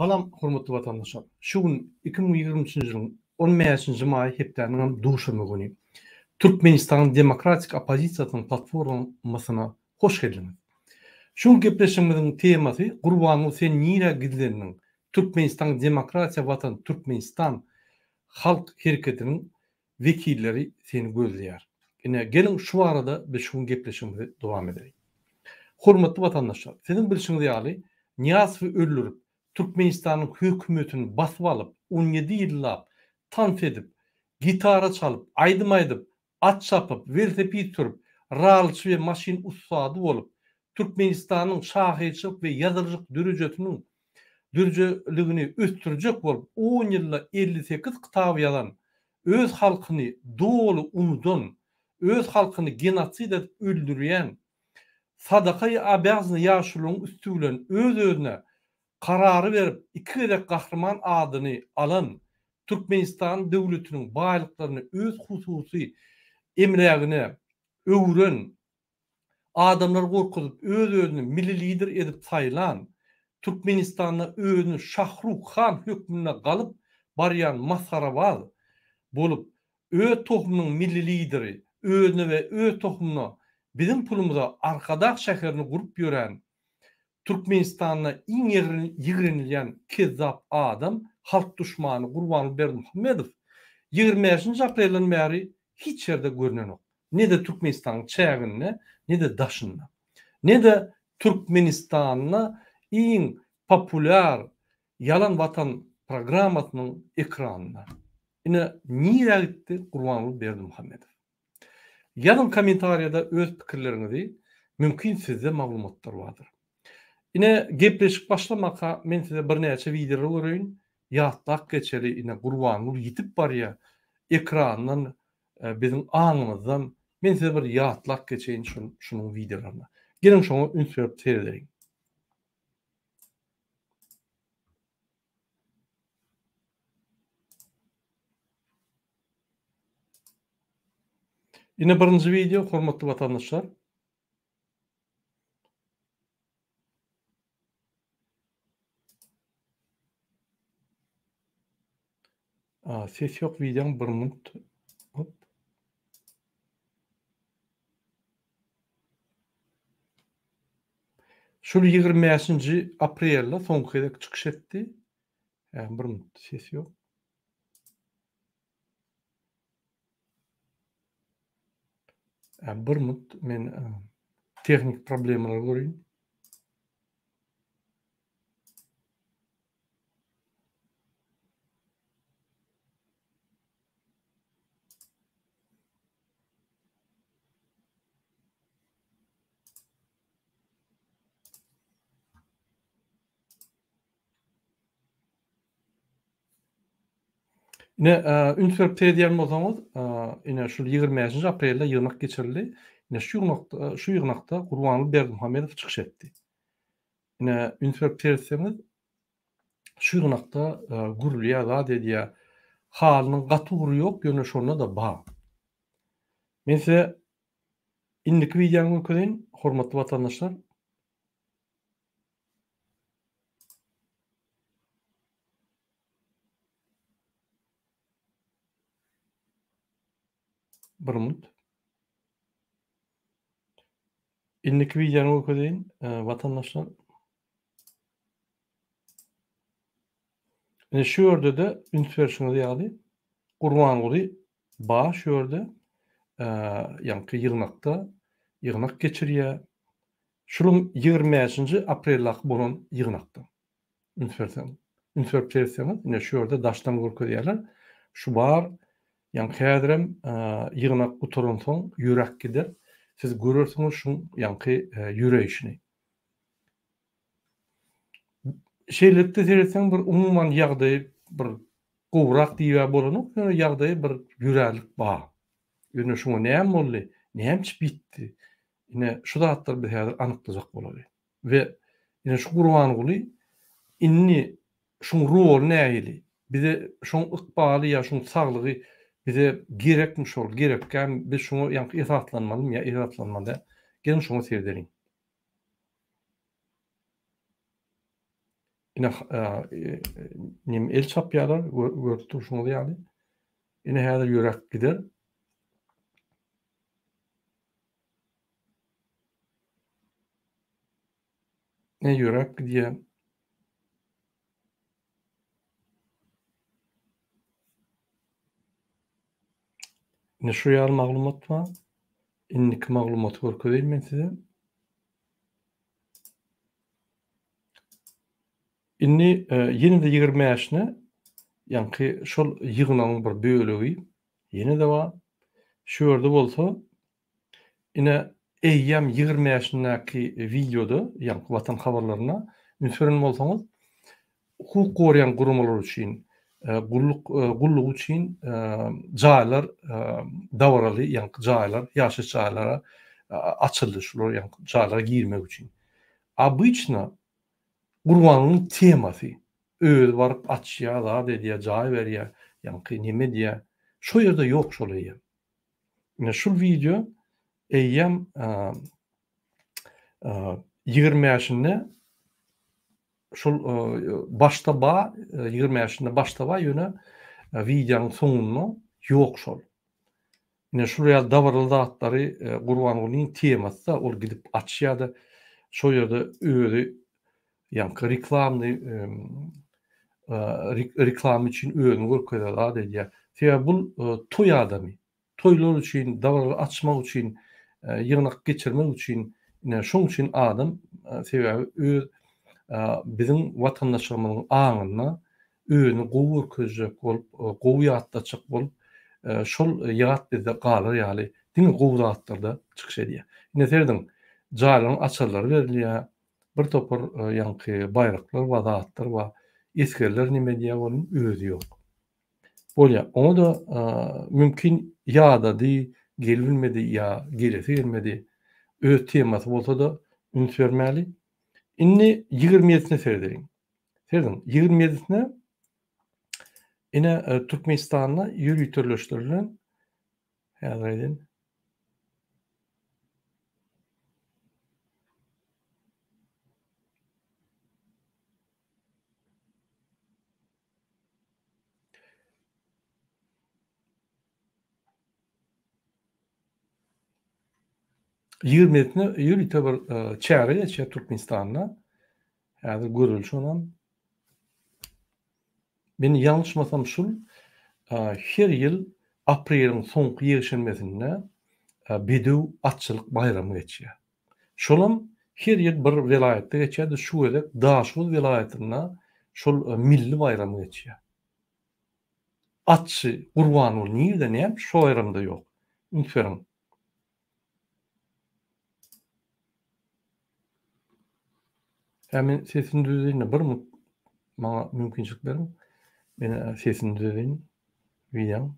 Salam hormatly watandaşlar. Şu gün 2023-nji ýylyň 15-nji maýy hepdäniň hem duşenbe güni. Türkmenistanyň demokratik oppozisiýasynyň platformasyna hoş geldiňiz. Şu gün gepleşigimiziň temasy Gurbanguly sen nirä gizlendiň? Türkmenistanyň demokratiýa watan Türkmenistan halk hereketiniň wekilleri seni gözleýär. Ine, geliň şu barada biz şu gün gepleşigimizi dowam edeliň. Hormatly watandaşlar, siziň bilşiňiz ýaly, Nyýazowy öldürip, Türkmenistanyň hökümetini basyp alyp, on ýedi ýyllap tans edip, gitara çalyp, aýdym aýdyp, at çapyp, welosiped sürüp, ralçy we maşyn ussady bolup, Türkmenistanyň şahyrçylyk we ýazyjylyk derejesiniň dörjeligini ösdürjek bolup on ýylda 58 kitap ýazan, öz halkyny doly unudan, öz halkyny genosid edip öldürýän, sadaka obýazny ýaşuluň üsti bilen öz-özüne karary berip iki gezek gahryman adyny alan Türkmenistan döwletiniň baýlyklaryny öz hususy emlägine öwüren Adamlary gorkuzyp öz-özüni milli lider edip saýlan, Türkmenistanda özüni Şahruk han hökmünde galyp barýan masgarabaz bolup öz tohumynyň milli lideri, özüne we öz tohumyna biziň pulumyza Arkadag şäherini gurup ýören Türkmenistanda iň ýigrenilýän kezzap adam, halk duşmany Gurbanguly Berdimuhamedow 25-nji aprelden bäri hiç ýerde görnenok. Ne-de Türkmenistanyň çäginde, ne-de daşynda. Ne-de Türkmenistanda iň populýar Ýalan Watan programmasynyň ekranynda. Ine, nirä gitdi Gurbanguly Berdimuhamedow? Ýazyň kommentariýada öz pikirleriňizi, mümkin sizde maglumatlar bardyr. Ine, gepleşik başlamaka men size birnäçe wideolar göreýin, ýatlap geçeli, ine Gurbanguly ýitip barýar ekrandan biziň aňymyzdan, men size bir ýatlap geçeýin şunuň wideolaryny. Geliň şoňa üns berip seredeliň. Ine birinji wideo hormatly watandaşlar. A, ses ýok wideoň bir minut. Hop. Şul 25-nji aprelde soňky gezek çykyş etdi. Hä, bir minut ses ýok. Bir minut men tehnik problemalary göreýin. Ine, üns berip seredýän bolsaňyz, ine şu 25-nji aprelde ýygnak geçirildi. Ine şu ýygnakda, şu ýygnakda Gurbanguly Berdimuhamedow çykyş etdi. Ine, üns berip seretseňiz, şu ýygnakda gürlýär, zat edýär. Halynyň gaty ugry ýok, ýöne şonda-da bar. Men size indiki wideony görkezeýin, hormatly watandaşlar. Bir minut. Indiki wideony görkezeýin, watandaşlar. Ine şu ýerde-de üns berşiňiz ýaly Gurbanguly ba şu ýerde ýaňky ýygnakda ýygnak geçirýär. Şunuň 25-nji apreldaky bolan ýygnakda. Üns berseň, üns berip seretseňiz, ine şu ýerde daşdan görkezýärler. Şu bar, ýaňky häzirem ýygnak gutaransoň ýöräp gider. Siz görersiňiz şuň ýaňky ýöreýşini. Şeýlelikde seretseň bir umuman ýagdaýy bir gowurak diýibä bolanok, ýöne ýagdaýy bir ýörärlik bar. Ýöne şuňa näme boldy, näme üçin bitdi? Ine şu zatlary biz häzir anyklajak bolaly. We ine şu Gurbanguly indi şuň roly nähili? Bize şoň ykbaly ýa şuň saglygy bize gerekmi şol, gerekkämi? Biz şuňa ýaňky esaslanmalymy ýa esaslanmaly däl? Geliň şoňa seredeliň. Ine neme el çapýarlar görüp durşuňyz ýaly. Ine häzir ýöräp gider. Ine ýöräp gidýär. Ine şu ýaly maglumat bar. Indiki maglumaty görkezeýin men size. Indi ýene-de 25-ne ýaňky şol ýygnagyň bir bölegi ýene-de bar. Şu ýerde bolsa ine eýýäm 25-indäki wideoda, ýaňky Watan habarlarynda üns beren bolsaňyz, hukuk goraýan guramalar üçin, gulluk gullugy üçin jaýlar dabaraly ýaňky jaýlar, ýaşaýyş jaýlary açyldy, şular ýaňky jaýlara girmek üçin. Obyçno Gurbangulyň temasy özi baryp açýar, zat edýär, jaý berýär, ýaňky neme edýär. Şo ýerde ýok şol eýýäm. Ine şul wideo eýýäm 25-inde şol başda ba, 25-inde başda ba, ýöne wideonyň soňunda ýok şol. Ine şul ýaly dabaraly zatlary Gurbangulyň temasy-da ol gidip açýar-da şo ýerde özi ýaňky reklamny reklama üçin özüni görkezýär, zat edýär. Sebäbi bul toý adamy. Toýlar üçin, dabaralar açmak üçin, ýygnak geçirmek üçin, ine şoň üçin adam sebäbi öz biziň watandaşlarymyzyň aňynda özüni gowy görkezjek bolup, gowy ýatlatjak bolup, şol ýat bizde galar ýaly diňe gowy zatlarda çykyş edýär. Ine serediň, jaýlaryň açarlary berilýär, bir topar ýaňky baýraklar bar, zatlar bar. Esgerler neme edýär welin özi ýok. Bolýar. Oňa-da mümkin ýadady, gelibilmedi ýa gelesi gelmedi. Öz temasy bolsa-da üns bermäli. Indi 27-sine seredeliň. Serediň, 27-sine ine Türkmenistanda ýöriteleşdirilen häzir aýdaýyn. Ýigrimisine ýörite bir çäre geçýär Türkmenistanda. Häzir göreli şonam. Men ýalňyşmasam şul her ýyl apreliň soňky ýekşenbesinde bedew atçylyk baýramy geçýär. Şolam her ýyl bir welaýatda geçýärdi, şu gezek Daşoguz welaýatynda şol milli baýram geçýär. Atçy Gurbanguly nirde näme şu baýramda ýok? Üns beriň. Hä men sesini düzedeýin-de bir minut maňa mümkinçilik beriň. Men sesini düzedeýin wideoň.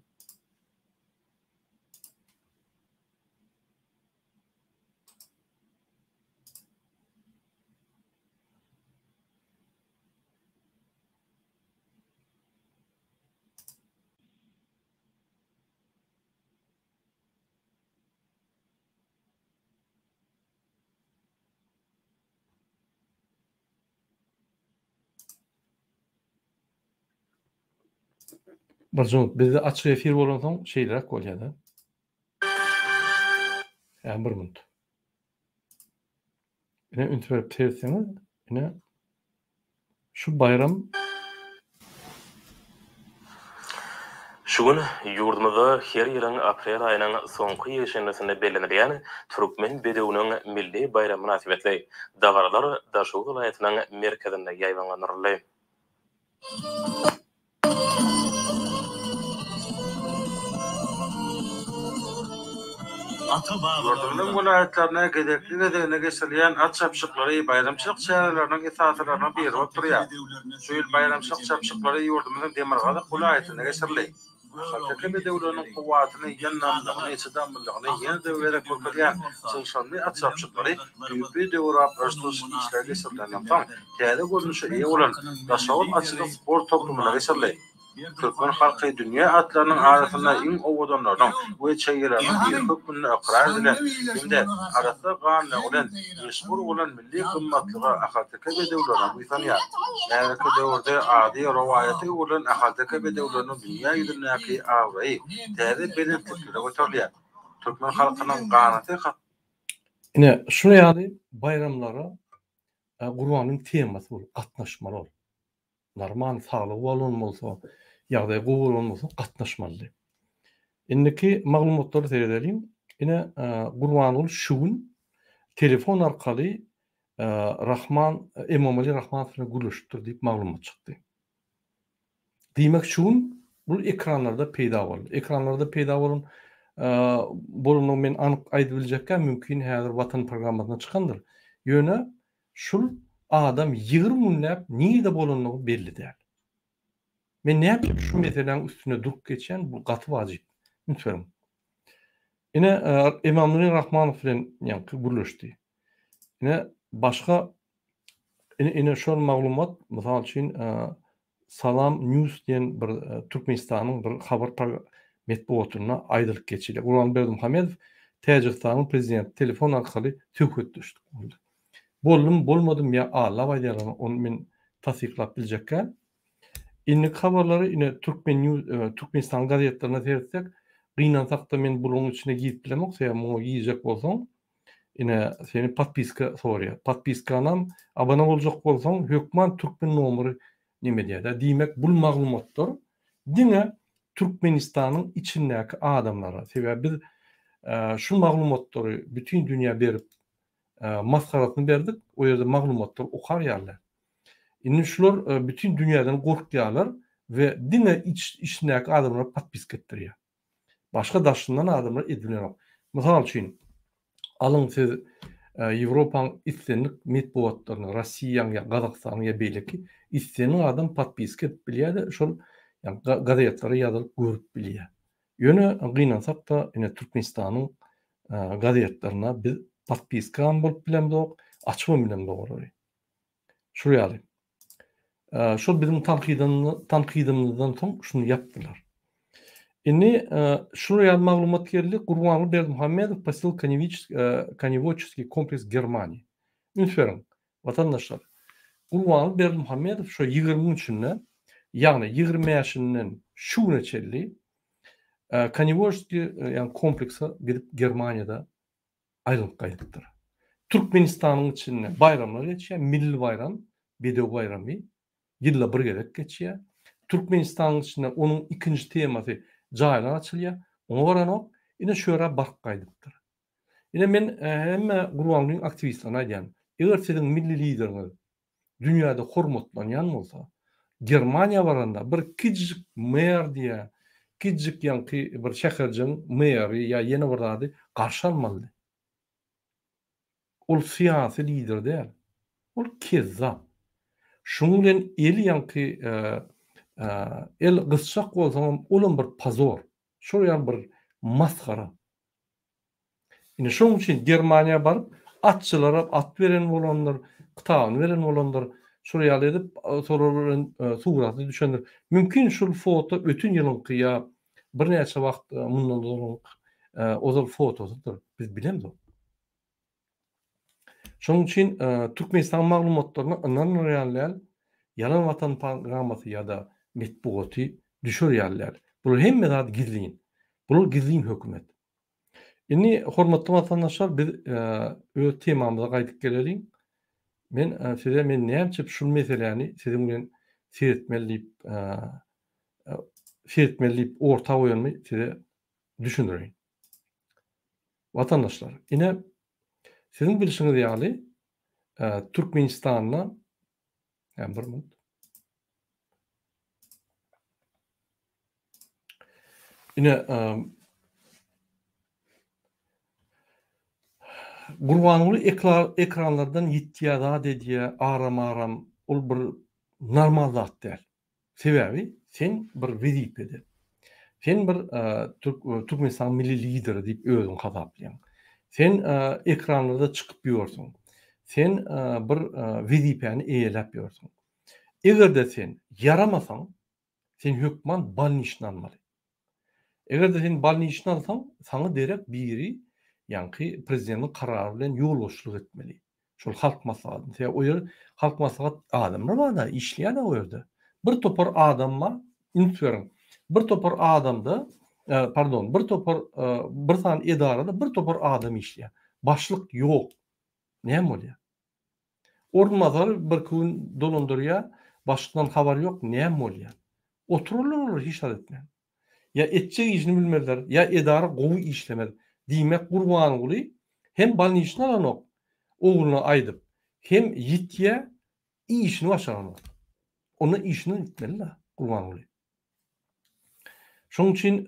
Bir minut, bizde açyk efir bolansoň şeýleräk bolýar-da. Ýa bir minut. Ine üns berip seretseňiz, ine şu baýram Şu gün ýurdumyzda her ýylyň aprel aýynyň soňky ýekşenbesinde bellenilýän Türkmen bedewiniň milli baýramy mynasybetli dabaralar Daşoguz welaýatynyň merkezinde ýaýbaňlandyryldy. Ýurdumyzyň welaýatlarynda gezekli-gezegine geçirilýän at çapyşyklary baýramçylyk çäreleriniň esasylarynyň biri bolup durýar. Şu ýyl baýramçylyk çapyşyklary ýurdumyzyň demirgazyk welaýatynda geçirildi. Ahalteke bedewleriniň kuwwatyny, ýyndamlygyny, çydamlylygyny ýene-de bir gezek görkezýän çylşyrymly at çapyşyklary düýpli döwrebaplaşdyryş işleri geçirilenden soň, täze görnüşe eýe bolan Daşoguz atçylyk sport toplumynda geçirildi. Türkmen halky dünýä atlarynyň arasynda iň owadanlarynyň we çeýeleriniň biri hökmünde ykrar edilen hem-de arassa ganlygy bilen meşhur bolan milli gymmatlyga ahalteke bedewlerine buýsanýar. Häzirki döwürde ady rowaýata öwrülen ahalteke bedewleriniň dünýä ýüzündäki abraýy täze belentliklere göterilýär. Türkmen halkynyň ganaty Ine, şular ýaly baýramlara Gurbanyň temasy bolup gatnaşmaly ol. Normal saglygy bolan bolsa, ýagdaýy gowy bolan bolsa gatnaşmalydy. Indiki maglumatlara seredeliň. Ine, Gurbanguly şu gün telefon arkaly Rahman Emomali Rahmanow bilen gürleşipdir diýip maglumat çykdy. Diýmek şu gün bul ekranlarda peýda boldy. Ekranlarda peýda bolan bolanyny men anyk aýdyp biljekkä mümkin häzir Watan programmasynda çykandyr. Ýöne Şul adam 20 günläp nirde bolanlygy belli däl. Men näme üçin şu meseläň üstünde durup geçýän, bu gaty wajyp. Üns beriň. Ine, Emamnuri Rahmanow bilen ýaňky gürleşdi. Ine, başga ine, ine şol maglumat, mysal üçin, Salam News diýen bir Türkmenistanyň bir habar metbugatynda aýdylyp geçilýär. Gurbanguly Berdimuhamedow Täjigistanyň prezidenti telefon arkaly söhbetdeşlik boldy. Boldumy, bolmadymy ýa allap aýdýarlarmy, ony men tassyklap biljek däl. Indiki habarlary ine Türkmen News Türkmenistanyň gazetlerine seretsek, gynansakda men bularyň içine girip bilemok, sebäbi muňa girjek bolsaň, ine seni podpiska soraýar. Podpiskanam abone boljak bolsaň hökman türkmen nomery neme edýär-dä. Diýmek bul maglumatlar diňe Türkmenistanyň içindäki adamlara. Sebäbi biz şu maglumatlary bütin dünýä berip masgarasyny berdik, o ýerde maglumatlary okar ýaly. Indi şular bütin dünýäden gorkýarlar we diňe içindäki adamlara podpiska etdirýär. Başga daşyndan adamlar edilenok. Mysal üçin, alyň siz Ýewropaň islendik metbugatlaryny, Rossiýaň ýa Gazagystanyň ýa beýleki, islendik adam podpiska edip bilýär-de, şol gazetlere ýazylyp görüp bilýär. Ýöne gynansak-da, ine Türkmenistanyň gazetlerine biz podpiskam bolup bilemzok, açybam bilemzok olary. Şul ýaly. Şol biziň tankydy tankydymyzdan soň şuny ýapdylar. Indi şul ýaly maglumat geldi. Gurbanguly Berdimuhamedow posil Konewodçeskiý kompleks Germaniýa. Üns beriň, watandaşlar. Gurbanguly Berdimuhamedow şo 20 gün içinde, ýagny 25-inden şu güne çenli Konewodçeskiý ýagny komplekse gidip Germaniýada aýlanyp gaýdypdyr. Türkmenistanyň içinde baýramlar geçýär, milli baýram, Bedew baýramy ýylda bir gezek geçýär. Türkmenistanyň içinde onuň ikinji temasy jaýlar açylýar. Oňa baranok, ine şu ýere baryp gaýdypdyr. Ine men hemme Gurbangulyň aktiwistlerine aýdýan, eger siziň milli lideriňiz dünýäde hormatlanýan bolsa, Germaniýa baranda bir kiçijik mer diýä, kiçijik ýaňky bir şäherjigiň meri ýa ýene bir zady garşy almalydy. Ol syýasy lider däl. Ol kezzap. Şunuň bilen eli ýaňky el gysjak bolsaňam olam bir pozor. Şol ýaly bir masgara. Indi şonuň üçin Germaniýa baryp atçylara at beren bolandyr, kitabyny beren bolandyr. Şol ýaly edip şolar bilen surata düşendir. Mümkin şul foto öten ýylyňky ýa birnäçe wagt mundan ozal fotosydyr. Biz bilemzok. Şonuň üçin Türkmenistanyň maglumatlaryna ynanmar ýaly däl, ýalan watan programmasy ýa-da metbugaty düşer ýaly däl. Bular hemme zat gizlin. Bular gizlin hökümet. Indi hormatly watandaşlar biz öz temamyza gaýdyp geleliň. Men size men näme üçin şul meseläni siziň bilen seretmeli diýip seretmeli diýip orta goýanymy size düşündireýin. Watandaşlar, ine siziň bilşiňiz ýaly Türkmenistanda bir minut. Ine Gurbanguly ekranlardan ýitýär, zat edýär, aram-aram. Ol bir normal zat däl. Sebäbi sen bir wezipede. Sen bir Türkmenistanyň milli lideri diýip özüňi hasaplaýaň. Sen ekranlarda çykyp ýörsüň. Sen bir wezipäni eýeläp ýörsüň. Eger-de sen ýaramasaň, Sen hökman bolniçny almaly. Eger-de sen bolniçny alsaň, saňa derek biri, ýaňky prezidentiň karary bilen ýolbaşçylyk etmeli. Şol halk maslahatyny. Sebäbi o ýer halk maslahat adamlar bar-da, işleýär-de o ýerde. Bir topar adam bar, üns beriň. Bir topar adamda, pardon, bir topar, bir sany edarada bir topar adam işleýär. Başlyk ýok. Näme bolýar? Orunbasary birki gün dolandyrýar, başlykdan habar ýok, näme bolýar? Oturarlar olar hiç zat etmän. Ýa etjek işini bilmezler, ýa edara gowy işlemez. Diýmek Gurbanguly hem bolniçny alanok, ogluna aýdyp, hem ýitýä, işini başaranok. Onda işinden gitmeli-dä Gurbanguly. Şonuň üçin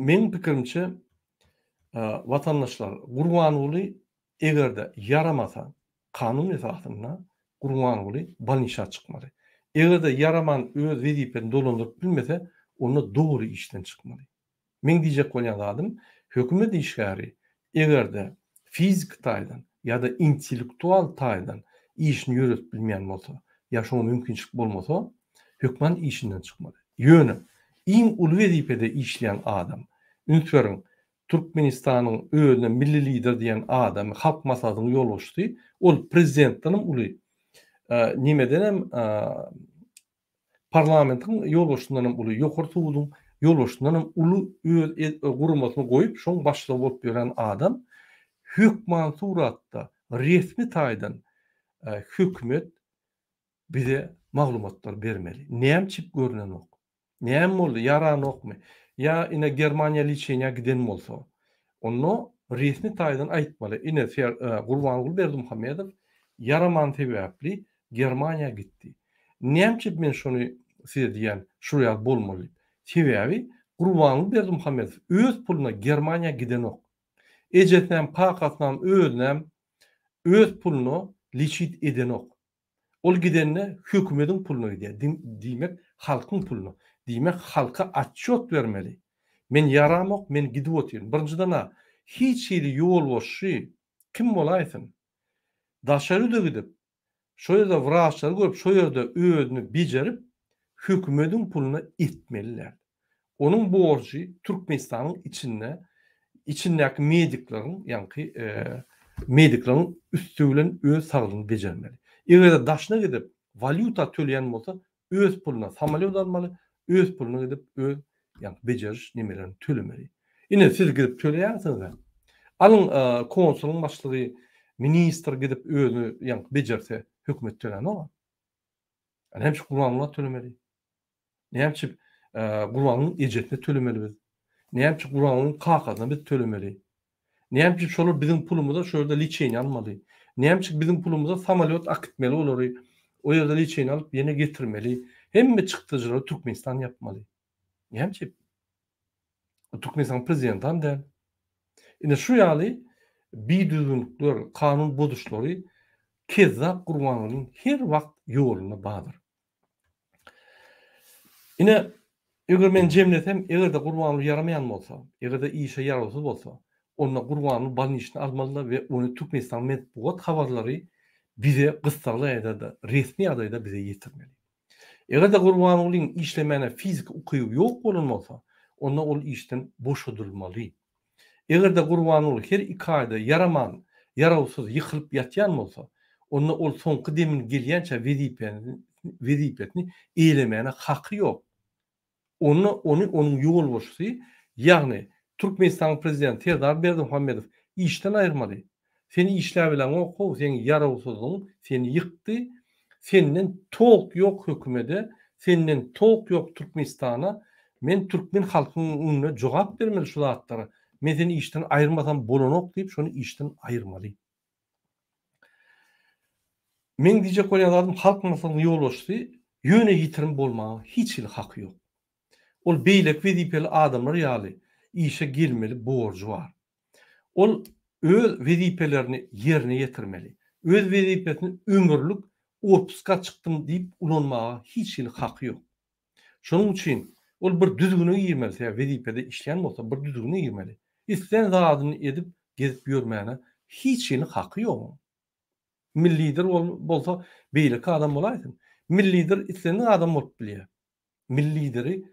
meň pikirimçe watandaşlar Gurbanguly Eger-de ýaramasa, kanun esasynda Gurbanguly bolnisa çykmaly. Eger-de ýaraman öz wezipesini dolandyryp bilmese, onda dogry işden çykmaly. Meň diýjek bolýan zadym, hökümet işgäri eger-de fiziki taýdan ýa-da intellektual taýdan işini ýöredip bilmeýän bolsa, ýa şoňa mümkinçilik bolmasa, hökman işinden çykmaly. Ýöne iň uly wezipede işleýän adam, üns beriň, Türkmenistanyň özüne milli lider diýen adamy, Halk Maslahatynyň ýolbaşçysy, ol prezidentdenem uly, nimedenem parlamentiň ýolbaşçysyndanam uly, Ýokary suduň ýolbaşçysyndanam uly öz guramasyny goýup, şoň başlygy bolup ýören adam hökman suratda resmi taýdan hökümet bize maglumatlar bermeli. Nämçip görnenok? Näme boldy, ýaranokmy? Ýa ine Germaniýa liçeniýa giden bolsa, onda resmi taýdan aýtmaly, ine Gurbanguly Berdimuhamedow ýaraman sebäpli Germaniýa gitdi. Näme üçin men şony size diýýän, şul ýaly bolmaly diýip. Sebäbi Gurbanguly Berdimuhamedow öz puluna Germaniýa gidenok. Ejesinem, kakasynam, özünem öz puluna liçit edenok. Ol gidende hökümediň puluna gidýär. Diýmek, halkyň puluna. Diýmek, halka otçýot bermeli. Men ýaramok, men gidip otyryn. Birinjiden-ä, hiç hili ýolbaşçy kim bolaýsyn, daşary ýurda gidip, şo ýerde wraçlary görüp, şo ýerde özüni bejerip, hökümediň puluna etmeli däl. Onuň borjy Türkmenistanyň içinde içindäki medikleriň, ýaňky medikleriň üsti bilen öz saglygyny bejermeli. Eger-de daşyna gidip walýuta töleýän bolsa, öz puluna samolýot almaly, öz puluna gidip öz ýaňky bejeriş nemelerini tölemeli. Ine siz gidip töleýärsiňiz-ä. Alyň konsulyň başlygy, ministr gidip özüni ýaňky bejerse, hökümet tölänok-a. Näme üçin Gurbanguly tölemeli? Näme üçin Gurbangulyň ejesine tölemeli biz? Näme üçin Gurbangulyň kakasyna biz tölemeli? Näme üçin şolar biziň pulumyza şo ýerde liçeniýe almaly? Näme üçin biziň pulumyza samolýot akitmeli olary? O ýerde liçeniýe alyp ýene getirmeli. Hemme çykdajylary Türkmenistan ýapmaly. Näme üçin? Türkmenistanyň prezidentam däl. Ine şu ýaly bidüzgünlikler, kanun bozuşlary Kezzap Gurbangulyň her wagt ýolunda bardyr. Ine, eger men jemlesem, eger-de Gurbanguly ýaramaýan bolsa, eger-de işe ýarawsyz bolsa, onda Gurbanguly bolniçni almalylar we ony Türkmenistanyň metbugat habarlary bize gyssagly ýagdaýda, resmi ýagdaýda bize ýetirmeli. Eger-de Gurbangulyň işlemäne fiziki ukyby ýok bolan bolsa, onda ol işden boşadylmaly. Eger-de Gurbanguly her iki aýda ýaraman, ýarawsyz ýykylyp ýatýan bolsa, onda ol soňky demini gelýänçä wezipesini eýlemäne haky ýok. Onda ony onuň ýolbaşçysy, ýagny Türkmenistanyň prezidenti Serdar Berdimuhamedow işden aýyrmaly. Sen işläbileňok-how, seň ýarawsyzlygyň seni ýykdy, senden tolk ýok hökümede, senden tolk ýok Türkmenistana, men türkmen halkynyň öňünde jogap bermeli şu zatlara, men seni işden aýyrmasam bolanok diýip şony işden aýyrmaly. Meň diýjek bolýan zadym halk maslahatynyň ýolbaşçysy ýöne ýitirim bolmaga hiç hili haky ýok. Ol beýleki wezipeli adamlar ýaly işe gelmeli borjy bar. Ol öz wezipelerini ýerine ýetirmeli. Öz wezipesini ömürlik otpuska çykdym diýip ulanmaga hiç hili haky ýok. Şonuň üçin ol bir düzgüne girmeli, sebäbi wezipede işleýän bolsa bir düzgüne girmeli. Islän zadyny edip gezip ýörmäne hiç hili haky ýok onuň. Milli lider bolsa beýleki adam bolaýsyn. Milli lider islendik adam bolup bilýär. Milli Lideri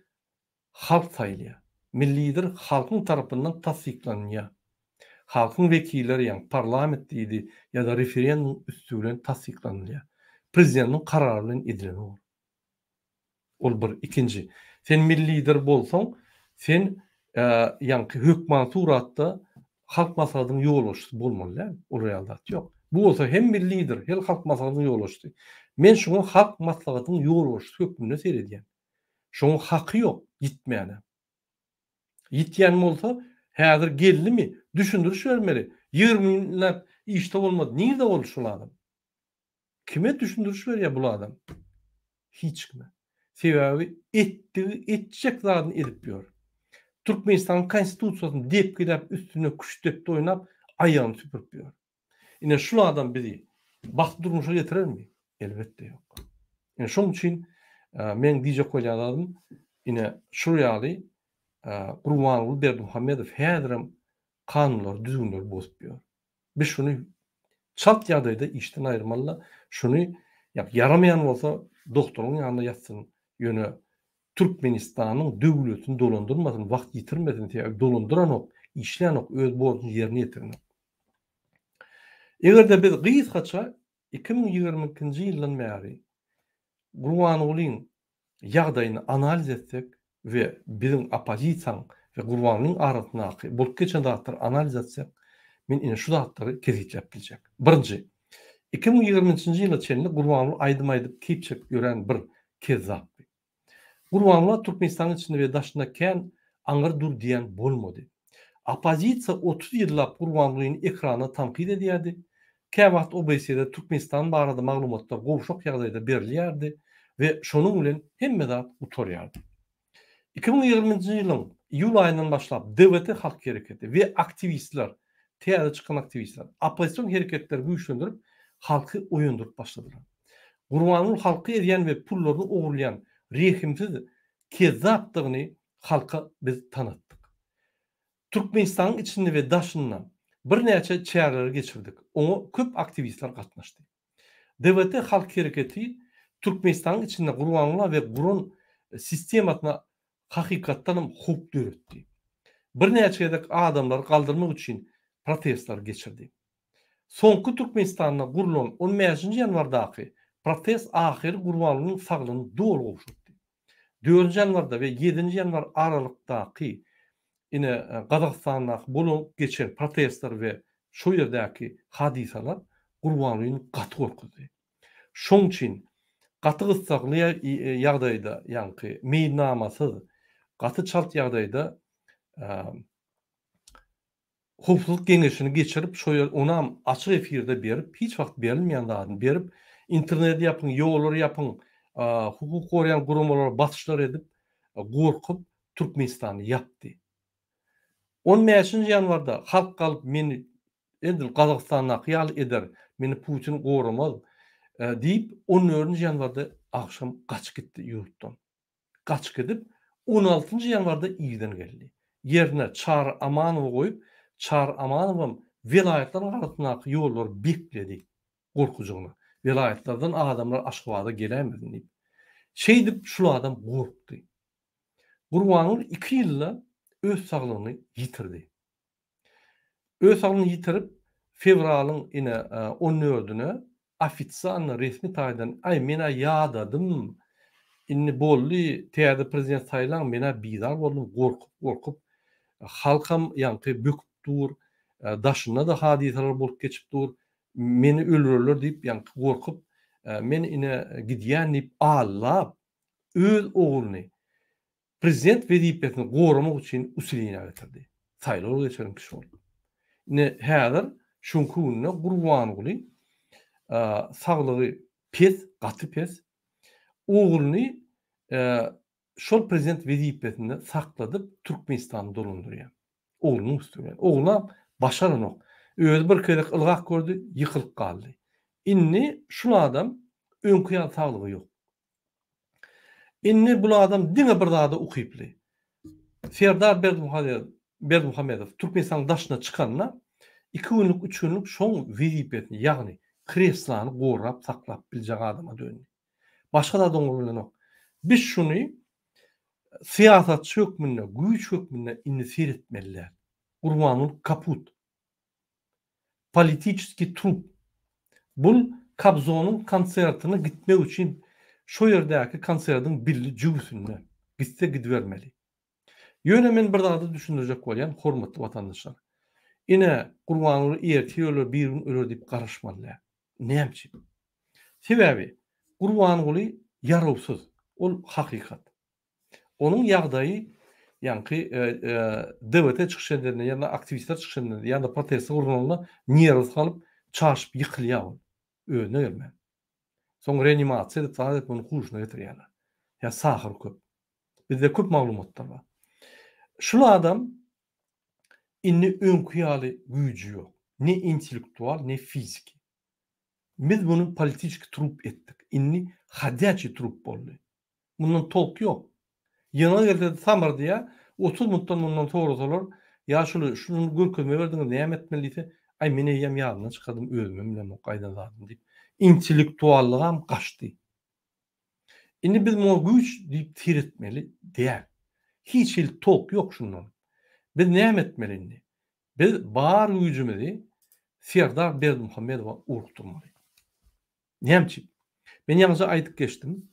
halk saýlaýar. Milli Lider halkyň tarapyndan tassyklanylýar. Halkyň wekilleri ýagny parlament diýdi ýa-da referendum üsti bilen tassyklanylýar. Prezidentiň karary bilen edilen ol. Ol bir. Ikinji, sen milli lider bolsaň, sen ýaňky hökman suratda Halk Maslahatynyň ýolbaşçysy bolmaly däl. Olar ýaly zat ýok. Bu bolsa hem milli lider, hem Halk Maslahatynyň ýolbaşçysy. Men şuňa Halk Maslahatynyň ýolbaşçysy hökmünde seredýän. Şoňa haky ýok ýitmäne. Ýitýän bolsa, häzir geldimi, düşündiriş bermeli. 20 günläp işde bolmady. Nirde boldy şol adam? Kime düşündiriş berýär bul adam? Hiç kime. Sebäbi etdigi, etjek zadyny edip ýör. Türkmenistanyň konstitusiýasyny depgiläp üstünde küştdepdi oýnap aýagyny süpürip ýör. Ine şul adam bizi bagtly durmuşa getirermi? Elbetde ýok. Ine şoň üçin meň diýjek bolýan zadym ine şul ýaly Gurbanguly Berdimuhamedow häzirem kanunlary, düzgünleri bozup ýör. Biz şuny çalt ýagdaýda işden aýyrmalyda, şuny ýaramaýan bolsa doktoryň ýanynda ýatsyn, ýöne Türkmenistanyň döwletini dolandyrmasyn, wagt ýitirmesin, sebäbi dolandyranok, işlänok, öz borjuny ýerine ýetirenok. Eger-de biz gysgaça 2022-nji ýyldan bäri Gurbangulyň ýagdaýyny analiz etsek we biziň oppozisiýaň we Gurbangulyň arasyndaky bolup geçen zatlary analiz etsek, men ine şu zatlary kesgitläp biljek. Birinji, 2023-nji ýyla çenli Gurbanguly aýdym aýdyp keýp çekip ýören bir kezzapdy. Gurbanguly Türkmenistanyň içinde we daşynda kän aňyr dur diýen bolmady. Oppozisiýa 30 ýyllap Gurbangulyny ekranda tankyt edýärdi. Käwagt OBSE-de Türkmenistan barada maglumatlar gowşak ýagdaýda berilýärdi we şonuň bilen hemme zat gutarýardy. 2020-nji ýylyň iýul aýyndan başlap DWT halk hereketi we aktiwistler, täze çykan aktiwistler, oppozision hereketleri güýçlendirip, halky oýandyryp başladylar. Gurbanguly halky ezýän we pullaryny ogurlaýan rehimsiz kezzapdygyny halka biz tanatdyk. Türkmenistanyň içinde we daşynda birnäçe çäreleri geçirdik. Oňa köp aktiwistler gatnaşdy. DWT halk hereketi Türkmenistanyň içinde Gurbanguly we guran sistemasyna hakykatdanam howp döretdi. Birnäçe gezek adamlary galdyrmak üçin protestler geçirdi. Soňky Türkmenistanda gurlan on bäşinji ýanwardaky protest ahyry Gurbangulynyň saglygyny doly gowşatdy. Dördünji ýanwarda we ýedinji ýanwar aralykdaky ine Gazagystandaky bolup geçen protestler we şo ýerdäki hadysalar Gurbangulyny gaty gorkuzdy. Şoň üçin gaty gyssagly ýagdaýda ýaňky meýilnamasyz gaty çalt ýagdaýda Howpsuzlyk geňeşini geçirip, şo ýer onam açyk efirde berip, hiç wagt berilmeýän zadyny berip, interneti ýapyň, ýollary ýapyň, hukuk goraýan guramalara basyşlar edip, gorkup Türkmenistany ýapdy. On bäşinji ýanwarda halk galyp meni edil Gazagystandaky ýaly eder, meni Putin goramaz diýip, on dördünji ýanwarda agşam gaçyp gitdi ýurtdan. gaçyp gidip, on altynjy ýanwarda irden geldi. Ýerine Çary Amanowy goýup, Çary Amanowam welaýatlaryň arasyndaky ýollary bekledi, gorkujygyna. Welaýatlardan adamlar Aşgabada geläýmesin diýip. Şeýdip, şul adam gorkdy. Gurbanguly iki ýylda öz saglygyny ýitirdi. Öz saglygyny ýitirip, fewralyň ine on dördüne ofisialno resmi taýdan aý men-ä ýadadym, indi boldy, täze prezident saýlaň, men-ä bizar boldum, gorkup-gorkup, halkam ýaňky böküp dur, daşynda-da hadysalar bolup geçip dur, meni öldürerler diýip ýaňky gorkup, men ine gidýän diýip allap, öz ogluny Prezident wezipesini goramak üçin usileniýa getirdi. Saýlaw geçiren kişi boldy. Ine häzir şuňky günde Gurbanguly saglygy pes, gaty pes. Ogluny şol prezident wezipesinde sakladyp Türkmenistany dolandyrýar. Oglunyň üsti bilen. Oglam başaranok. Özi bir gezek ylgap gördi, ýykylyp galdy. Indi şul adam öňki ýaly saglygy ýok. Indi bul adam diňe bir zada ukyply. Serdar Berdimuhamedow Türkmenistanyň daşyna çykanda iki günlük, üç günlük şoň wezipesini, ýagny kreslany gorap saklap biljek adama döndi. Başga zat oňa bilenok. Biz şuny. syýasatçy hökmünde, güýç hökmünde indi seretmeli däl. Gurbanguly kaput. Politiçeskiý trup. Bul Kobzonyň konsertine gitmek üçin şo ýerdäki konsertiň billi jübüsinde. Gitse gidibermeli. Ýöne men bir zady düşündirjek bolýan, hormatly watandaşlar. Ine, Gurbanguly ertir öler, bir gün öler diýip garaşmaly däl. Näme üçin? Sebäbi Gurbanguly ýarawsyz. Ol hakykat. Onuň ýagdaýy ýaňky DWT çykyş edende ýa-da aktiwistler çykyş edende ýa-da protestler gurnalanda nerwsy galyp, çaşyp ýykylýar ol. Özüne gelmän. Soň reanimasiýa edip, zat edip ony huşuna getirýärler. Ýa sahyr köp. Bizde köp maglumatlar bar. Şul adam indi öňki ýaly güýji ýok. Ne intellektual, ne fiziki. Biz muny politiçki trup etdik. Indi hodýaçiý trup boldy. Mundan tolk ýok. Ýygnag gelse-de samyr diýýär. 30 minutdan mundan sorasalar, ýaşuly, şuny görkezme berdiňiz, näme etmeli diýse, aý men eýýäm ýadymdan çykardym, özümem bilemok aýdan zadymy diýip, intellektuallygam gaçdy. Indi biz muňa güýç diýip seretmeli däl. Hiç hili tolk ýok şundan. Biz näme etmeli indi? Biz bar güýjümizi Serdar Berdimuhamedowa ugrukdyrmaly. Näme üçin? Men ýaňyja aýdyp geçdim.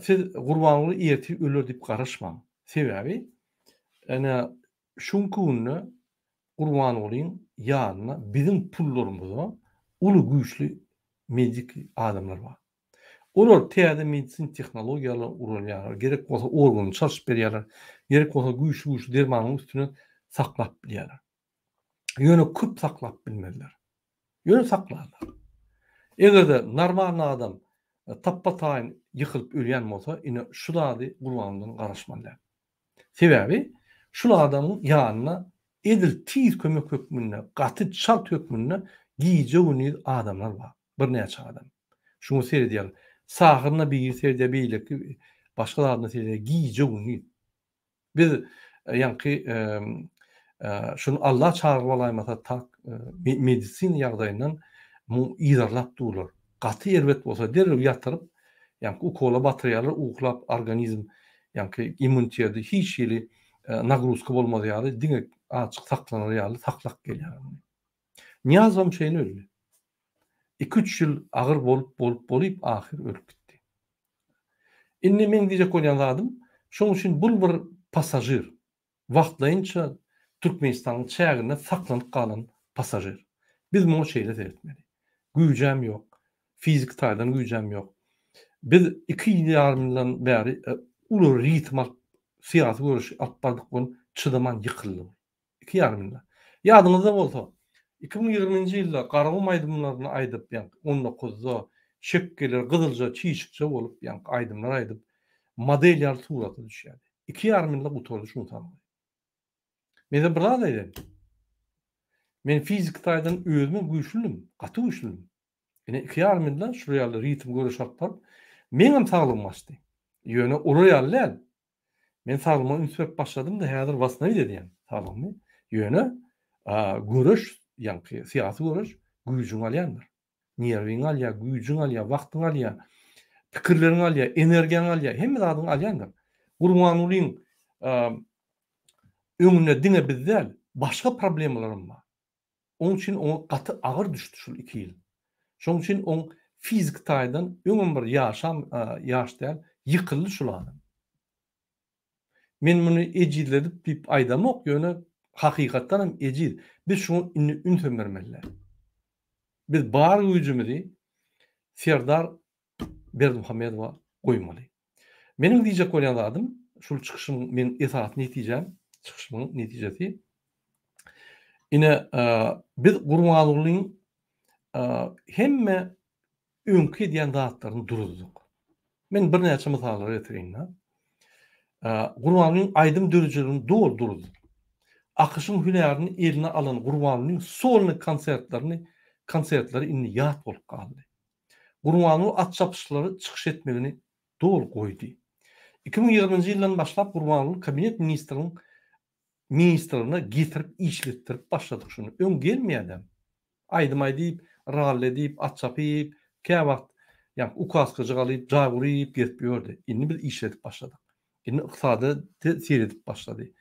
Siz Gurbanguly ertir öler diýip garaşmaň. Sebäbi ene şu günki günde Gurbangulyň ýanynda biziň pullarymyza uly güýçli medik adamlar bar. Olar täze medisina tehnologiýalary ulanýarlar, gerek bolsa organyny çalşyp berýärler, gerek bolsa güýçli-güýçli dermanyň üstüne saklap bilýärler. Ýöne köp saklap bilmezler. Ýöne saklarlar. Eger-de normalny adam tapba-taýyn ýykylyp ölýän bolsa, ine şu zady Gurbangulydan garaşmaly däl. Sebäbi şul adamyň ýanynda edil tiz kömek hökmünde, gaty çalt hökmünde gije-gündiz adamlar bar. Birnäçe adam. Şuňa seredýärler. Sahyryna biri seredýär, beýleki başga zadyna seredýär. Gije-gündiz. Biz ýaňky şuny Alla çagyryp alaýmasa tak medisina ýagdaýyndan muň yzarlap durlar. Gaty erbet bolsa derrew ýatyryp, ýaňky ukola batyrýarlar, uklap organizm ýaňky immuniteti hiç hili nagruzka bolmaz ýaly diňe azjyk saklanar ýaly saklap gelýärler muny. Nyýazowam şeýle öldi. Iki-üç ýyl agyr bolup bolup bolyp ahyr ölüp gitdi. Indi meň diýjek bolýan zadym, şoň üçin bul bir passažir. Wagtlaýynça Türkmenistanyň çäginde saklanyp galan passažir. Biz muňa şeýle seretmeli. Güýjem ýok. Fiziki taýdan güýjem ýok. Biz iki ýyl ýarym ýyldan bäri uly ritm alyp, syýasy göreşi alyp bardyk, ol çydaman ýykyldy. Iki ýarym ýylda. Ýadyňyzda bolsa, 2020-nji ýylda Garagum aýdymlaryny aýdyp, ýaňky on dokuzda şekgeler gyzylja, çişikje bolup, ýaňky aýdymlar aýdyp, model ýaly surata düşýärdi. Iki ýarym ýylda gutardy şuň sangy. Men size bir zat aýdaýyn. Men fiziki taýdan özümem güýçlüdim, gaty güýçlüdim. Ine iki ýarym ýylda şular ýaly ritm göreş alyp baryp, meňem saglygym gaçdy. Ýöne olar ýaly däl. Men saglygyma üns berip başladym-da, häzir wasnawit edýän saglygymy. Ýöne göreş, ýaňky syýasy göreş güýjüňi alýandyr. Nerwiňi alýar, güýjüňi alýar, wagtyňy alýar, pikirleriňi alýar, energiýaňy alýar, hemme zadyňy alýandyr. Gurbangulyň öňünde diňe biz däl, başga problemalaram bar. Oň üçin oňa gaty agyr düşdi şul iki ýyl. Şoň üçin oň fiziki taýdan öňem bir ýaşam ýaş däl, ýykyldy şul adam. Men muny ejizledip diýip aýdamok, ýöne hakykatdan hem ejiz. Biz şuňa indi ünsem bermeli däl. Biz bar güýjümizi Serdar Berdimuhamedowa goýmaly. Meniň diýjek bolýan zadym, şul çykyşymyň meň esasy netijäm, çykyşymyň netijesi. Ine, biz Gurbangulyň hemme öňki edýän zatlaryny duruzdyk. Men birnäçe mysallar getireýin-de. Gurbangulyň aýdym döredijiligini doly duruzdyk. AKŞ-yň hünärini eline alan Gurbangulyň solnyý konsertlerini, konsertleri indi ýat bolup galdy. Gurbanguly at çapyşyklary çykyş etmegini doly goýdy. 2020-nji ýyldan başlap Gurbanguly kabinet ministriniň ministrligine getirip işletdirip başladyk şuny. Öň gelmeýädem. Aýdym aýdyp, rally edip, at çapyp, käwagt ýaňky ukaskajyk alyp, jaý guryp gezip ýördi. Indi biz işledip başladyk. Indi ykdysady seredip başlady.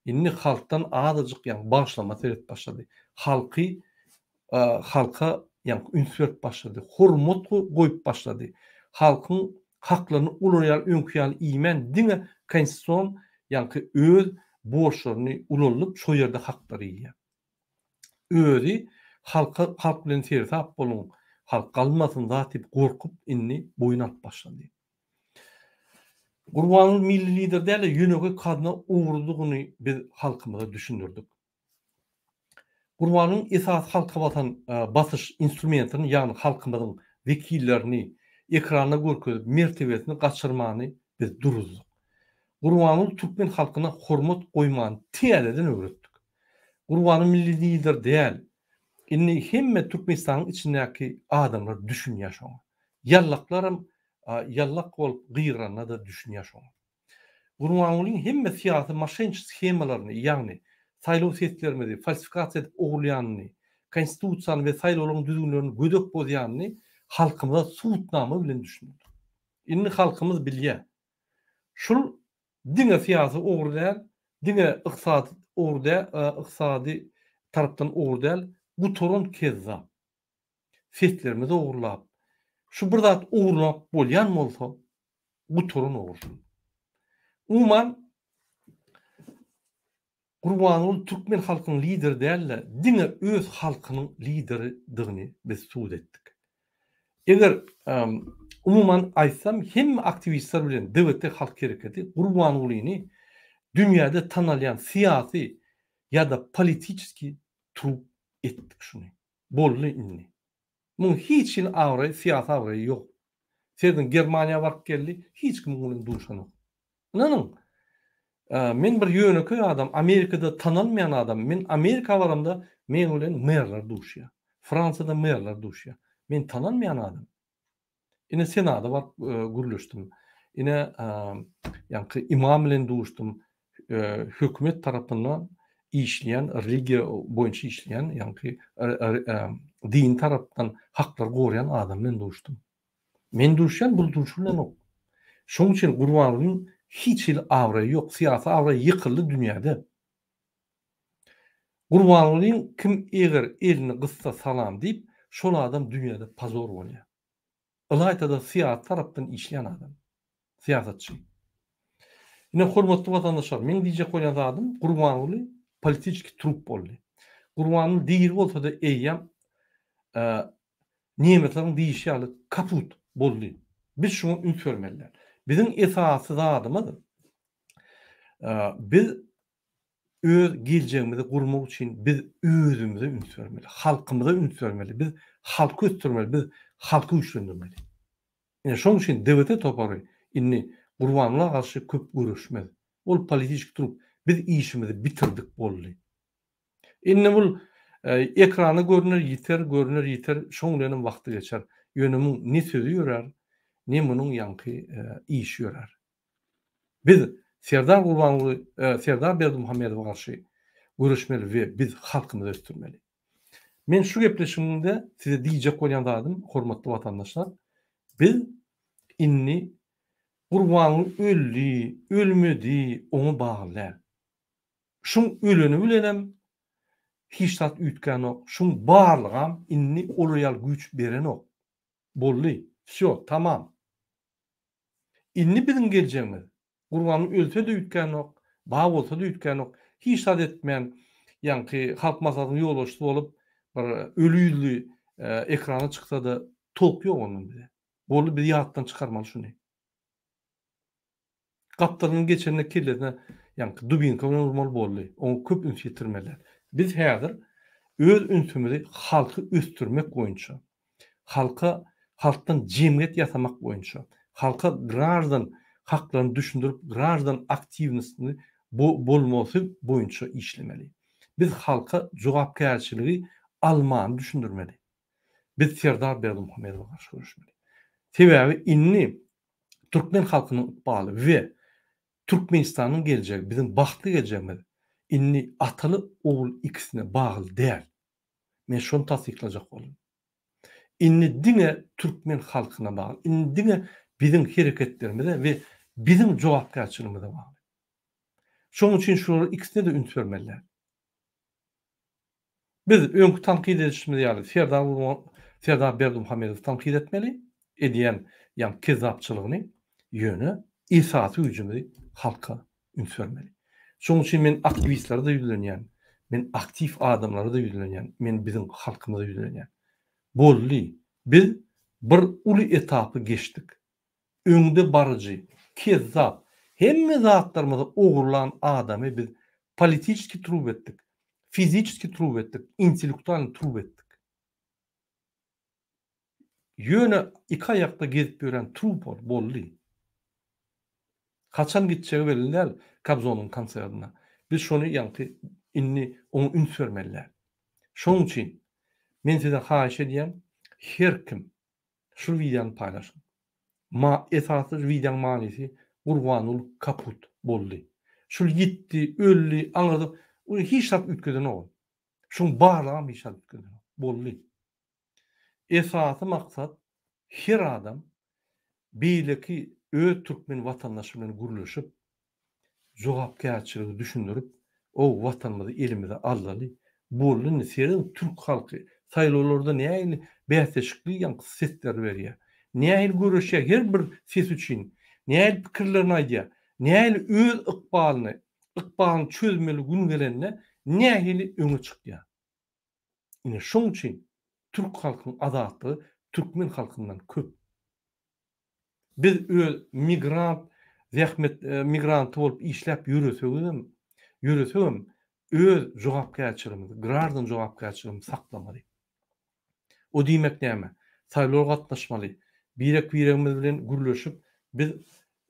Indi halkdan azajyk ýaňky bagyşlama seredip başlady. Halky halka ýaňky üns berip başlady. Hormat goýup başlady. Halkyň haklaryny olar ýaly öňki ýaly iýmän diňe konstitusion ýaňky öz borçlaryny ulaldyp şo ýerde haklary iýýär. Özi halka halk bilen seresap boluň, halk galmasyn zat diýip gorkup indi boýun alyp başlady. Gurbanguly milli lider däl-de ýönekeý kazna ogrudygyny biz halkymyza düşündirdik. Gurbangulyň esasy halka basan basyş instrumentini ýagny halkymyzyň wekillerini ekranda görkezip mertebesini gaçyrmany biz duruzdyk. Gurbanguly türkmen halkyna hormat goýmany täzeden öwretdik. Gurbanguly milli lider däl. Indi hemme Türkmenistanyň içindäki adamlar düşünýär şoňa. Ýallaklaram ýallak bolup gygyranda-da düşünýär şoňa. Gurbangulyň hemme syýasy moşençi shemalaryny, ýagny saýlaw seslerimizi falsifikasiýa edip ogurlaýanyny, konstitusiýany we saýlawlaryň düzgünlerini gödek bozýanyny halkymyza subutnama bilen düşündirdik. Indi halkymyz bilýär. Şul diňe syýasy ogry däl, diňe ykdysady ogry däl, ykdysady tarapdan ogry däl, gutaran kezzap. Seslerimizi ogurlap, şu bir zat ogurlap bolýan bolsa, gutaran ogry şul. Umuman, Gurbanguly türkmen halkynyň lideri däl-de, diňe öz halkynyň lideridigini biz subut etdik. Eger, umuman aýtsam, hemme aktiwistler bilen DWT halk hereketi Gurbangulyny dünýäde tanalýan syýasy ýa-da politiçeskiý trup etdik şuny. Boldy indi. Muň hiç hili abraýy, syýasy abraýy ýok. Serediň Germaniýa baryp geldi, hiç kim muň bilen duşanok. Ynanyň, men bir ýönekeý adam, Amerikada tanalmaýan adam, men Amerika baramda meň bilen merler duşýar. Fransiýada merler duşýar. Men tanalmaýan adam. Ine Senada baryp gürleşdim. Ine ýaňky imam bilen duşdum. Hökümet tarapyndan işleýän, religiýa boýunça işleýän, ýaňky dini tarapdan haklary goraýan adam bilen duşdum. Men duşýan, bul duşulanok. Şonuň üçin Gurbangulyň hiç hili abraýy ýok, syýasy abraýy ýykyldy dünýäde. Gurbangulyň kim eger elini gyssa salam diýip, şol adam dünýäde pozor bolýar. Ylaýta-da syýasy tarapdan işleýän adam. Syýasatçy. Ine hormatly watandaşlar, meň diýjek bolýan zadym Gurbanguly politiçki trup boldy. Gurbanguly diri bolsa-da eýýäm nemesleriň diýişi ýaly kaput boldy. Biz şuňa üns bermeli däl. Biziň esasy zadymyz biz öz geljegimizi gurmak üçin biz özümize üns bermeli, halkymyza üns bermeli, biz halky ösdürmeli, biz halky güýçlendirmeli. Ine şonuň üçin DWT topary indi Gurbanguly garşy köp göreşmez. Ol politiçki trup. Biz işimizi bitirdik boldy. Indi bul ekranda görner ýiter, görner ýiter, şoň bilenem wagty geçer. Ýöne muň ne sözi ýörär, ne munuň ýaňky işi ýörär. Biz Serdar Gurbanguly Serdar Berdimuhamedowa garşy göreşmeli we biz halkymyzy ösdürmeli. Men şu gepleşigimde size diýjek bolýan zadym, hormatly watandaşlar, biz indi Gurbanguly öldi, ölmedi, oňa bagly däl. Şuň öleni bilenem hiç zat üýtgänok, şuň barlygam indi olar ýaly güýç berenok. Boldy. Wsýo, tamam. Indi biziň geljegimiz, Gurbanguly ölse-de üýtgänok, bar bolsa-da üýtgänok, hiç zat etmän, ýaňky Halk Maslahatynyň ýolbaşçysy bolup, bir öli ýüzli ekrana çyksa-da tolk ýok ondan bize. Boldy, biz ýatdan çykarmaly şuny. Gapdalyndan geçende kellesine ýaňky dubinka bilen urmaly boldy. Oňa köp üns ýetirmeli däl. Biz häzir öz ünsümizi halky ösdürmek boýunça, halka halkdan jemgyýet ýasamak boýunça, halka graždan haklaryny düşündirip graždan aktiwnostyny bolmasy boýunça işlemeli. Biz halka jogapkärçiligi almany düşündirmeli. Biz Serdar Berdimuhamedowa garşy göreşmeli. Sebäbi indi türkmen halkynyň ykbaly we Türkmenistanyň geljegi, biziň bagtly geljegimiz indi ataly ogul ikisine bagly däl. Men şony tassyklajak boldum. Indi diňe türkmen halkyna bagly. Indi diňe biziň hereketlerimize we biziň jogapkärçiligimize bagly. Şonuň üçin şularyň ikisine-de üns bermeli däl. Biz öňki tankyt edişimiz ýaly Serdar Gurban Serdar Berdimuhamedowy tankyt etmeli, edýän ýaňky kezzapçylygyny, ýöne esasy güýjümizi halka üns bermeli. Şonuň üçin men aktiwistlere-de ýüzlenýän, men aktiw adamlara-da ýüzlenýän, men biziň halkymyza ýüzlenýän. Boldy, biz bir uly etapy geçdik. Öňde baryjy, kezzap, hemme zatlarymyzy ogurlan adamy biz politiçeskiý trup etdik, fiziçeskiý trup etdik, intellektualnyý trup etdik. Ýöne iki aýakda gezip ýören trup ol, boldy. Haçan gitjegi belli däl Kobzonyň konsertine. Biz şony ýaňky indi oňa üns bermeli däl. Şonuň üçin men size haýyş edýän her kim Şul wideony paýlaşyň. Ma esasy wideoň manysy Gurbanguly kaput boldy. Şul ýitdi, öldi, aňyrda ony hiç zat üýtgedenok ol. Şuň barlygam hiç zat üýtgedenok. Boldy. Esasy maksat her adam beýleki öz türkmen watandaşy bilen gürleşip jogapkärçiligi düşündirip, o Watanymyzy elimize aldaly. Boldy indi serediň türk halky saýlawlarda nähili bäsleşikli ýaňky sesleri berýär. Nähili göreşýär her bir ses üçin. Nähili pikirlerini aýdýar. Nähili öz ykbalyny, ykbalyny çözmeli gün gelende nähili öňe çykýar. Ine şoň üçin türk halkyň azatlygy türkmen halkyndan köp. Biz öz migrant zähmet migranty bolup işläp ýöresegizem, ýöresegem öz jogapkärçiligimizi, graždan jogapkärçiligimizi saklamaly. O diýmek näme? Saýlawlara gatnaşmaly. Birek-biregimiz bilen gürleşip, biz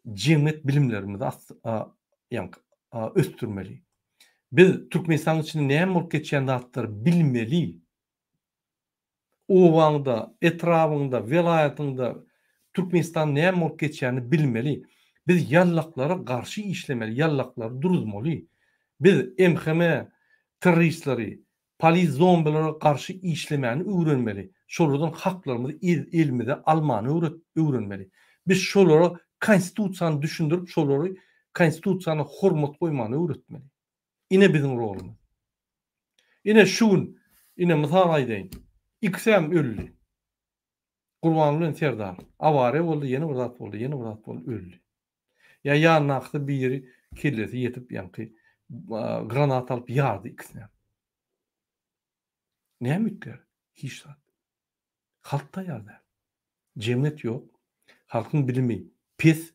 jemgyýet bilimlerimizi ýaňky ösdürmeli. Biz Türkmenistanyň içinde näme bolup geçýän zatlary bilmeli. Obaňda, etrabyňda, welaýatyňda Türkmenistanda näme bolup geçýänini bilmeli. Biz ýallaklara garşy işlemeli, ýallaklary duruzmaly. Biz MHM terroristleri, polis zombilere garşy işlemäni öwrenmeli. Şolardan haklarymyzy elimize almany öwrenmeli. Biz şolara konstitusiýany düşündirip, şolary konstitusiýana hormat goýmany öwretmeli. Ine biziň rolumyz. Ine şu gün, ine mysal aýdaýyn. Ikisem öldi. Gurbanguly bilen Serdar. Awariýa boldy, ýene bir zat boldy, ýene bir zat boldy, öldi. Ýa ýanyndakysy biri kellesi ýetip ýaňky granat alyp ýardy ikisinem. Näme üýtgär? Hiç zat. Halk taýýar däl. Jemgyýet ýok. Halkyň bilimi pes.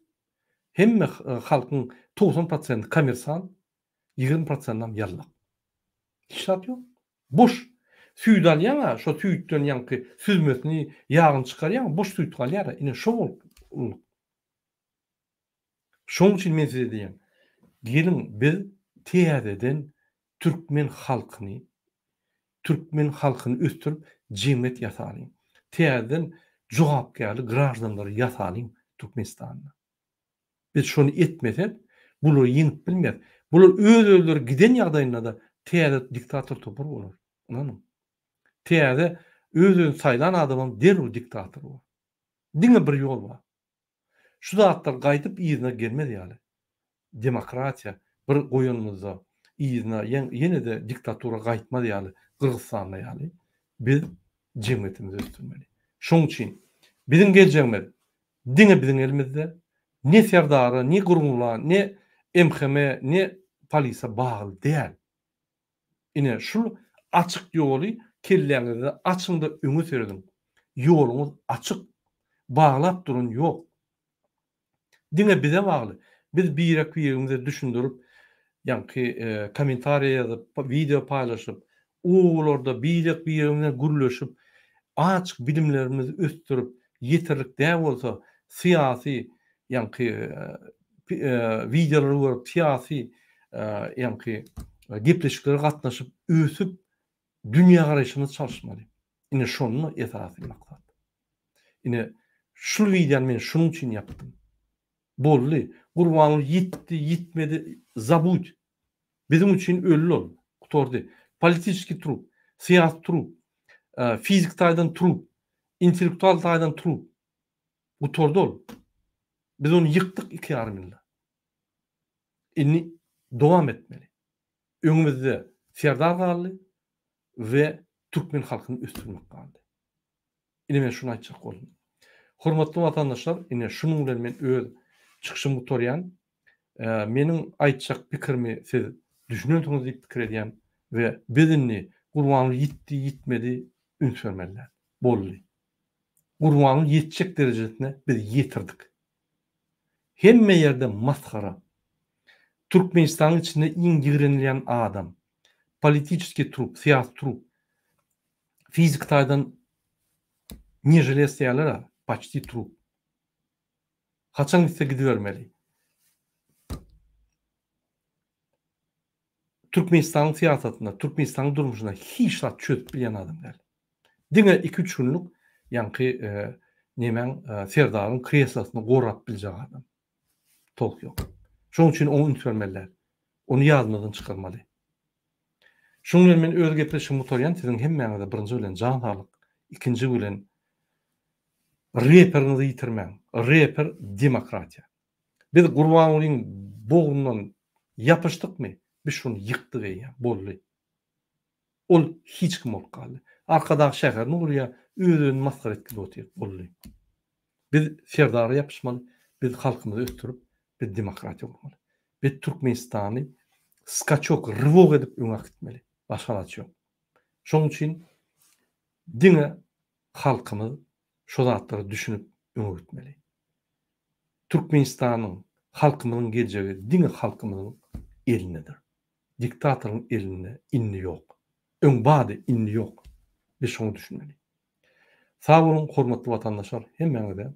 Hemme halkyň 90 prosenti kommersant, 20 prosentinem ýallak. Hiç zat ýok. Boş. Süýt alýaň-a, şo süýtden ýaňky süzmesini, ýagyny çykarýaň, boş süýt galýar-a. Ine şo bolup ulluk. Şonuň üçin men size diýýän, geliň biz täzeden türkmen halkyny türkmen halkyny ösdürip jemgyýet ýasalyň. Täzeden jogapkärli graždanlary ýasalyň Türkmenistanda. Biz şony etmesek, bulary ýeňip bilmeris. Bular öz-özleri giden ýagdaýynda-da täze diktator topar bolar. Ynanyň. Täze öz-özüni saýlan adamam derrew diktator bolar. Diňe bir ýol bar. Şu zatlar gaýdyp yzyna gelmez ýaly. Demokratiýa bir goýanymyzda yzyna ýene-de diktatura gaýtmaz ýaly Gyrgyzystanda ýaly biz jemgyýetimizi ösdürmeli. Şoň üçin biziň geljegimiz diňe biziň elimizde, ne Serdara, ne Gurgula, ne MHM, ne polisa bagly däl. Ine şul açyk ýoly kelläňizde açyňda öňe serediň. Ýoluňyz açyk. Baglap duran ýok. Diňe bize bagly. Biz birek birimize düşündirip, ýaňky kommentariýa ýazyp, wideo paýlaşyp, obalarda birek birimize gürleşip, açyk bilimlerimizi ösdürip, ýeterlik däl bolsa syýasy ýaňky wideolary görüp, syýasy ýaňky gepleşiklere gatnaşyp, ösüp, dünýägaraýşymyzy çalyşmaly. Ine şonda esasy maksat. Ine şul wideony men şunuň üçin ýapdym. Boldy. Gurbanguly ýitdi, ýitmedi, zabud. Biziň üçin öldi ol. Gutardy. Politiçeskiý trup, syýasy trup, fizik taýdan trup, intellektual taýdan trup. Gutardy ol. Biz ony ýykdyk iki ýarym ýylda. Indi dowam etmeli. Öňümizde Serdar galdy we türkmen halkyny ösdürmek galdy. Ine men şuny aýtjak boldum. Hormatly watandaşlar, ine şunuň bilen men öz çykyşymy gutarýan. Meniň aýtjak pikirimi siz düşünensiňiz diýip pikir edýän we biz indi Gurbanguly ýitdi, ýitmedi üns bermeli däl. Boldy. Gurbanguly ýetjek derejesine biz ýetirdik. Hemme ýerde masgara. Türkmenistanyň içinde iň ýigrenilýän adam. Politiçeskiý trup, syýasy trup. Fiziki taýdan ne želez diýýärler-ä, paçti trup. Haçan gitse gidibermeli. Türkmenistanyň syýasatynda, Türkmenistanyň durmuşynda hiç zat çözüp bilýän adam däl. Diňe iki-üç günlük ýaňky nemäň Serdaryň kreslosyny gorap biljek adam. Tolk ýok. Şonuň üçin oňa üns bermeli däl. Ony ýadymyzdan çykarmaly. Şunuň bilen men öz gepleşigimi gutarýan. Siziň hemmäňize birinji bilen jan saglyk, ikinji bilen reperiňizi ýitirmäň. Reper demokratiýa. Biz Gurbangulyň bognundan ýapyşdykmy, biz şony ýykdyk eýýäm, boldy. Ol hiç kim bolup galdy. Arkadag şäherini gurýar, öz-özüni masgara etgizip otyr, boldy. Biz Serdara ýapyşmaly, biz halkymyzy ösdürip, biz demokratiýa gurmaly. Biz Türkmenistany skaçok, rywok edip öňe äkitmeli. Başga alaç ýok. Şonuň üçin diňe halkymyz şo zatlara düşünip öňe gitmeli. Türkmenistanyň, halkymyzyň geljegi diňe halkymyzyň elindedir. Diktatoryň elinde indi ýok. Öň bardy, indi ýok. Biz şoňa düşünmeli. Sag boluň hormatly watandaşlar hemmäňize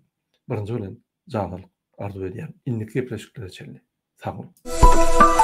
birinji bilen jan saglyk arzuw edýän. Indiki gepleşiklere çenli. Sag boluň.